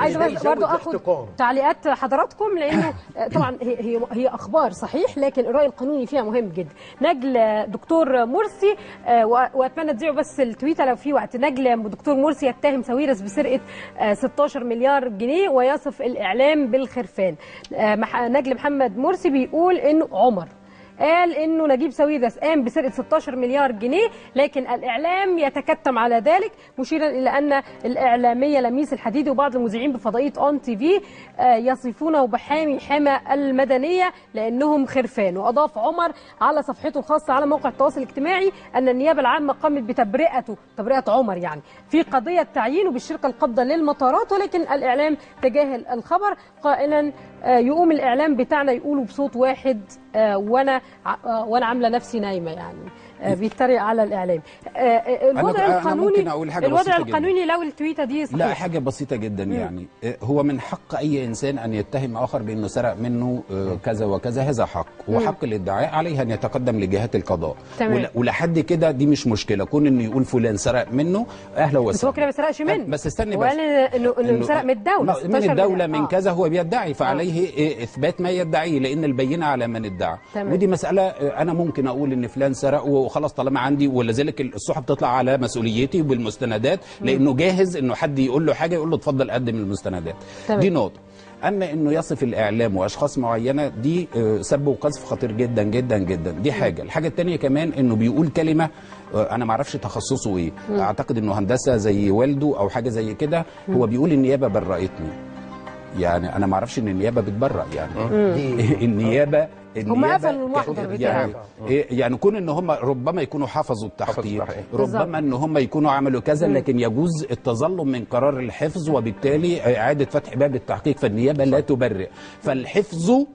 عايزه بس برضه اخد تعليقات حضراتكم، لانه طبعا هي اخبار صحيح، لكن الراي القانوني فيها مهم جدا. نجل دكتور مرسي، واتمنى تذيعوا بس التويته لو في وقت. نجل دكتور مرسي يتهم ساويرس بسرقه 16 مليار جنيه ويصف الاعلام بالخرفان. نجل محمد مرسي بيقول انه عمر قال انه نجيب ساويرس قام بسرقه 16 مليار جنيه، لكن الاعلام يتكتم على ذلك، مشيرا الى ان الاعلامية لميس الحديدي وبعض المذيعين بفضائيه ON TV يصفونه بحامي حمى المدنية لانهم خرفان. واضاف عمر على صفحته الخاصة على موقع التواصل الاجتماعي ان النيابة العامة قامت بتبرئته، تبرئه عمر يعني، في قضية تعيينه بالشركة القابضة للمطارات، ولكن الاعلام تجاهل الخبر قائلا يقوم الاعلام بتاعنا يقولوا بصوت واحد وانا عامله نفسي نايمة، يعني بيتريق على الاعلام. الوضع القانوني، الوضع القانوني لو التويته دي صحيح. لا، حاجة بسيطة جدا. يعني هو من حق اي انسان ان يتهم اخر بانه سرق منه كذا وكذا، هذا حق، وحق الادعاء عليه ان يتقدم لجهات القضاء. ولحد كده دي مش مشكلة، كون انه يقول فلان سرق منه اهلا وسهلا، بس هو كده ما سرقش منه. بس استني، بس انه سرق من الدولة، من الدولة من كذا، هو بيدعي، فعليه اثبات ما يدعيه، لان البينة على من ادعى. ودي مسالة انا ممكن اقول ان فلان سرق وخلاص طالما عندي، ولذلك الصحف تطلع على مسؤوليتي وبالمستندات، لانه جاهز انه حد يقول له حاجة يقول له اتفضل قدم المستندات. دي نقطة. اما انه يصف الاعلام واشخاص معينة، دي سب وقذف خطير جدا جدا جدا، دي حاجة. الحاجة الثانية كمان انه بيقول كلمة انا ما اعرفش تخصصه ايه، اعتقد انه هندسة زي والده او حاجة زي كده. هو بيقول النيابة برأتني، يعني انا ما اعرفش ان النيابة بتبرأ يعني. النيابة هم قفلوا المحضر بتاعه، يعني كون ان هم ربما يكونوا حفظوا التحقيق، ربما ان هم يكونوا عملوا كذا، لكن يجوز التظلم من قرار الحفظ وبالتالي اعاده فتح باب التحقيق، فالنيابه لا تبرئ، فالحفظ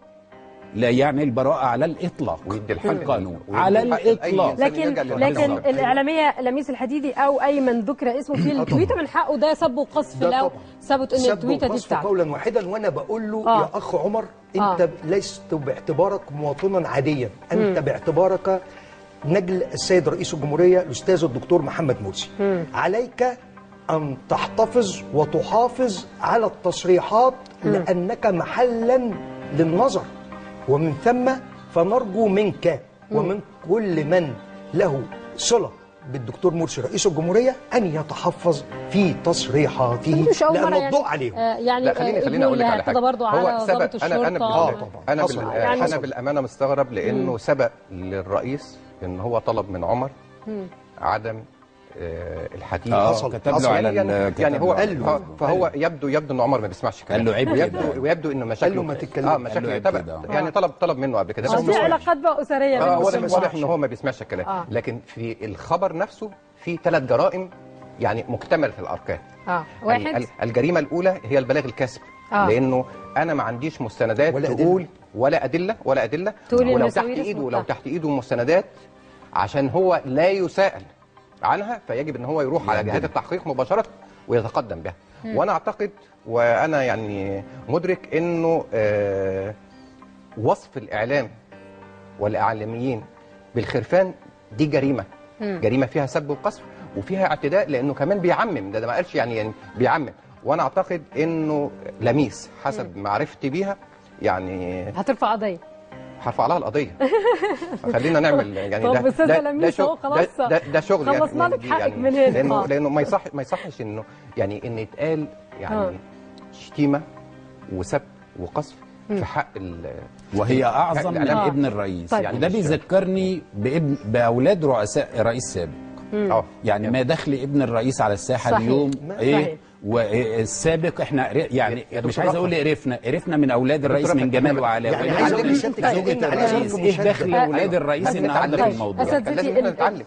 لا يعني البراءة على الإطلاق، ويدي الحق القانون على الإطلاق. لكن الإعلامية لميس الحديدي أو أي من ذكر اسمه في التويتة من حقه ده سب وقذف، لو ثبت إن التويتة دي بتاعته. قولا واحدا. وأنا بقول له يا أخ عمر، أنت لست باعتبارك مواطنا عاديا، أنت باعتبارك نجل السيد رئيس الجمهورية الأستاذ الدكتور محمد مرسي. عليك أن تحتفظ وتحافظ على التصريحات لأنك محلا للنظر، ومن ثم فنرجو منك ومن كل من له صلة بالدكتور مرسي رئيس الجمهورية أن يتحفظ في تصريحاته، لأن الضوء عليهم. يعني لا، خليني أقول لك على حاجة. برضو على ضابط الشرطة. أنا بالأمانة مستغرب، لأنه سبق للرئيس إن هو طلب من عمر عدم الحديث. كتب له على يعني هو قال له، فهو يبدو ان عمر ما بيسمعش كلام، قال له عيب كده، ويبدو انه مشاكله ما تتكلمش، مشاكله يعني طلب منه قبل كده، بس في علاقات بقى اسرية. واضح ان هو ما بيسمعش الكلام. لكن في الخبر نفسه في 3 جرائم يعني مكتملة الاركان. واحد، الجريمة الاولى هي البلاغ الكاذب، لانه انا ما عنديش مستندات تقول ولا ادلة ولو تحت ايده، لو تحت ايده مستندات عشان هو لا يساءل عنها، فيجب ان هو يروح على جهات التحقيق مباشرة ويتقدم بها. وانا اعتقد وانا يعني مدرك انه وصف الاعلام والاعلاميين بالخرفان دي جريمة، جريمة فيها سب وقذف وفيها اعتداء، لانه كمان بيعمم، ده ما قالش يعني بيعمم. وانا اعتقد انه لميس حسب معرفتي بيها يعني هترفع قضية، هرفع لها القضية. خلينا نعمل يعني ده ده شغل، ده شغل يعني، خلصنا لك حقك من هنا، لانه ما يصحش انه يعني ان يتقال يعني شتيمه وسب وقذف في حق وهي اعظم من ابن الرئيس. طيب. يعني وده بيذكرني باولاد رؤساء رئيس سابق. يعني ما دخل ابن الرئيس على الساحة اليوم ايه والسابق، احنا يعني مش عايز اقول قرفنا من اولاد الرئيس من جمال وعلاء، يعني زوجة الرئيس، ايه دخل اولاد الرئيس النهارده في الموضوع؟ لازم نتعلم.